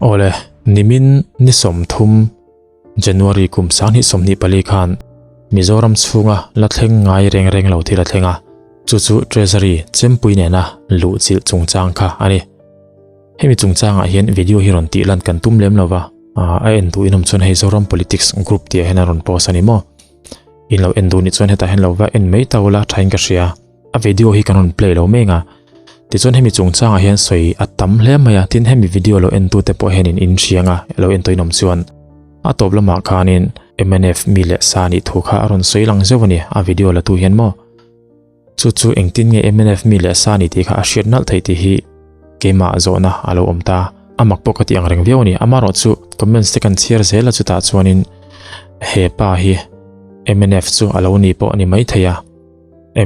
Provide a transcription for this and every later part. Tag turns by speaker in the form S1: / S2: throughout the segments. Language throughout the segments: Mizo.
S1: Awle, nimin ni 30 January kum 2024 khan Mizoram chhunga la thleng ngai reng reng lo thil a thleng a, chu chu Treasury chempui nena luh chilh chungchang kha a ni. Hemi chungchangah hian video hi rawn tih lan kan tum lem lova, a en duh inawm chuan hei Zoram Politics Group tih ah hian a rawn post a ni maw? In lo en duh nih chuan hetah hian lo va en mai ta ula thain ka hria. A video hi kan rawn play lo mek a. Tichuan hemi chungchangah hian sawi a tam hle mai a, tin hemi video lo en tute pawh hianin in hriang a, lo en tawhin awm chuan a tawp lamah khanin mnf mi leh sa nih thu kha a rawn sawi lang zeuh a ni, a video la tu hian maw. Chu chu engtin nge mnf mi leh sa ni tih kha a hriat nalh theih tih hi keimah zawhna a lo awm ta. A mak pawh ka ti ang reng viau a ni, amaherawh chu comments te kan chhiar zel a chutah chuanin he pa hi mnf chu a lo ni pawh a ni maithei a.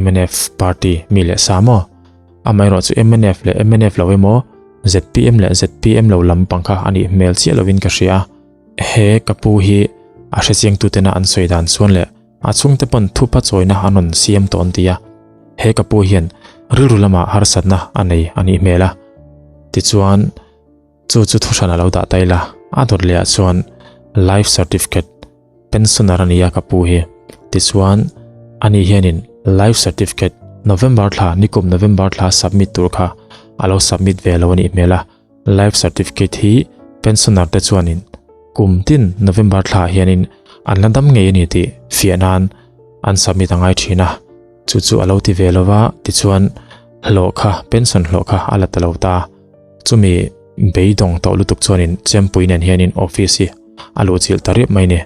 S1: Mnf party mi leh sa maw? Amaherawh chu mnf leh mnf lo emaw zpm leh zpm lo lampang kha a nih hmel chiah lovin ka hria a. He ka pu hi a hrechiang tutena an sawi dan chuan leh a chhungte pawn thupa chawina an rawn siam tawh an ti a. He ka pu hian rilru lamah harsatna a nei a nih hmel a. Tichuan. Chu chu thuhran a lo dah ta ila, a dawt leh ah chuan life certificate pensioner a ni a ka pu hi. Tichuan, ani hianin life certificate November thla, nikum November thla submit tur kha a lo submit ve lo a nih hmel a. Life certificate hi pensioner te chuanin kum tin November thla ah hianin an la dam ngei a ni tih fiah nan an submit a ngai thin a. Chu chu a lo ti ve lo va, tichuan hlawh kha, pension hlawh kha a la ta lo ta. Chumi beidawng tawh lutuk chuanin Chempui nen hianin office hi a luhchilh ta riap mai ni.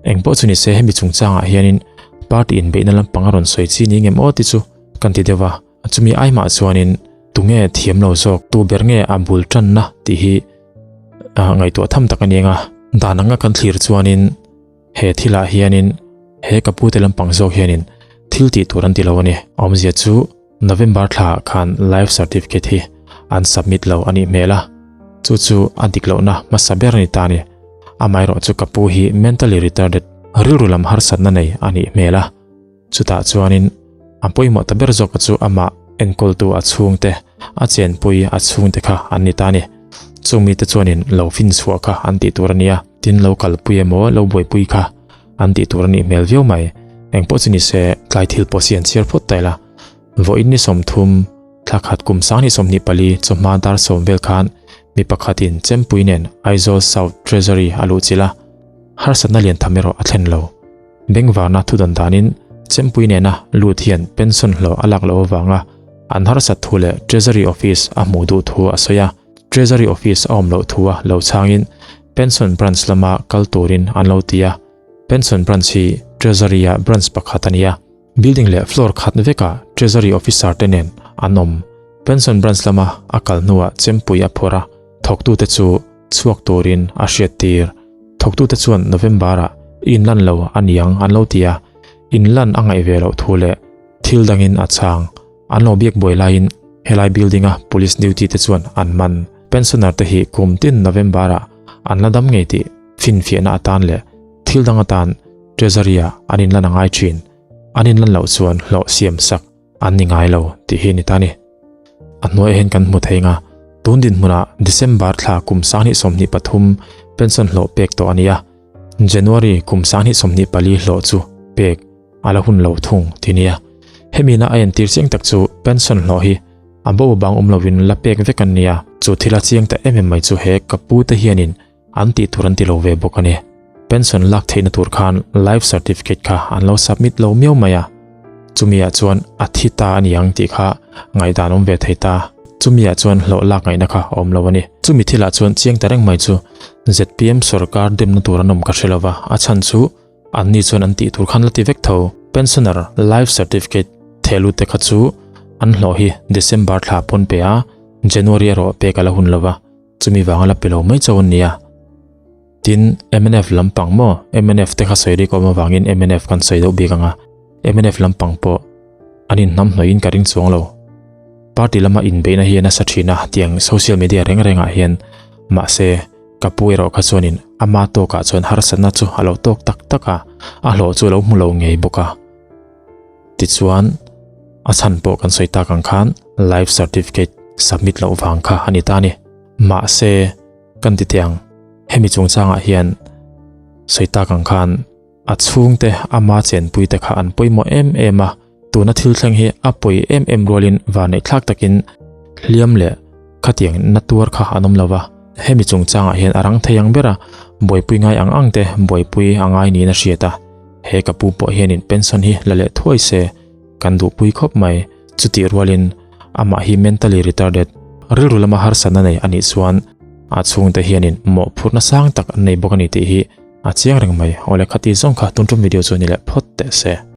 S1: Engpawh chu nise hemi chungchangah hianin party inbeihna lampang a rawn sawi chi ni ngem aw ti chu kan ti deuh a. Chumi aimah chuanin tunge thiam lo zawk, tu ber nge a bul tanna tih hi ngaihtuah tham tak a ni ang a. Dan anga kan thlir chuanin he thilah hianin he ka pute lampang zawk hianin thil tih tur an ti lo a ni. Awmzia chu. November thla khan life certificate hi an submit lo a nih hmel a, chu chu a dik lohna hmasa ber a ni ta a ni. Amaherawh chu ka pu hi mentally retarded, rilru lam harsatna nei a nih hmel a, chutah chuanin a pawimawh ta ber zawka chu amah enkawltu a chhungte, a chenpui a chhungte kha an ni ta a ni. Chung mite chuanin lo finchhuah kha an tih tur a nia, tin lo kalpui emaw lo buaipui kha an tih tur a nih hmel viau mai. Engpawh chu nise tlai thil pawh si an chhiar phawt ta ila. Vawiin ni 30, thla khat kum 2024 chawhma dar 10 vel khan mi pakhatin Chempui nen Aizawl South Treasury a luhchilh a, harsatna lian tham erawh a thlen lo. Bengvarna thudawn danin Chempui nena lut hian pension hlawh a lak loh avanga an harsat thu leh Treasury Office a hmuh duh thu a sawi a, Treasury Office a awm loh thu a lo chhangin Pension Branch lama kal turin an lo ti a, Pension Branch hi Treasury-a branch pakhat a ni a. Building leh floor khat vekah Treasury Officer te nen an awm. Pension Branch lama a kal hnuah chempui a phawrh a, thawktute chu chhuak turin a hriattir. Thawktute chuan November-ah i inlan lo a niang an lo ti a, inlan a ngaih ve loh thu leh thil dangin a chhang. An lo biak buai laiin helai building-a police duty te chuan an man. Pensioner te hi kum tin November-ah an la dam ngei tih finfiahna atan leh thil dang atan Treasury-ah an inlan a ngai thin. An inlan loh chuan hlawh siam sak an ni ngai lo tih hi a ni ta a ni. A hnuaiah hian kan hmu thei nga, tun dinhmunah December thla kum 2023 pension hlawh pek tawh a ni a, January kum 2024 hlawh chu pek a la hun lo thung tih a ni a. Hemi na a entir chiang tak chu pension hlawh hi a bo bang awm lovin la pek vek an ni a, chu thil a chiang ta em em mai chu he ka pute hianin An tih tur an ti lo ve bawk a ni. Pension lak theihna tur khan life certificate kha an lo submit lo miau mai a. Chumiah chuan a thi ta a ni ang tih kha ngaihdan awm ve thei ta. Chumiah chuan hlawh lak ngaihna kha a awm lo a ni. Chumi thilah chuan chiang ta reng mai chu zpm sorkar demna tur an awm ka hre lo va, a chhan chu anni chuan an tih tur khan la ti vek tho. Pensioner life certificate thehlut te kha chu an hlawh hi December thla pawn pe a, January erawh pek a la hun lo va. Chumi vanga la pe lo mai chauh an nia. Tin, mnf lampang maw? Mnf te kha sawi rik awm avangin mnf kan sawi deuh bik ang a. Mnf lampang pawh an inhnam hnawih in ka ring chuang lo. Party lama inbeihna hi a nasa thin a tiang social media reng rengah hian. Mahse, ka pu erawh kha chuanin ama tawkah chuan harsatna chu a lo tawk tak tak a, a hlawh chu a lo hmu lo ngei bawk a. Tichuan, a chhan pawh kan sawi tak ang khan life certificate submit loh vang kha a ni ta a ni. Mahse, Kan ti teh ang, hemi chungchangah hian sawi tak ang khan a chhungte ama chenpui te kha an pawimawh em em a, tuna thil thleng hi a pawi em em rualin vanneihthlak takin hliam leh khatiang na tuar kha an awm lo va. Hemi chungchangah hian a rang thei ang bera buaipui ngai ang ang te buaipui a ngai niin a hriat a, he ka pu pawh hianin pension hi la leh thuai se kan duhpui khawp mai. Chutih rualin amah hi mentally retarded, rilru lama harsatna nei a nih chuan a chhungte hianin mawhphurhna sang tak an nei bawk a ni tih hi a chiang reng mai. Awle khati zawng kha tun tum video chu ni leh phawt teh se.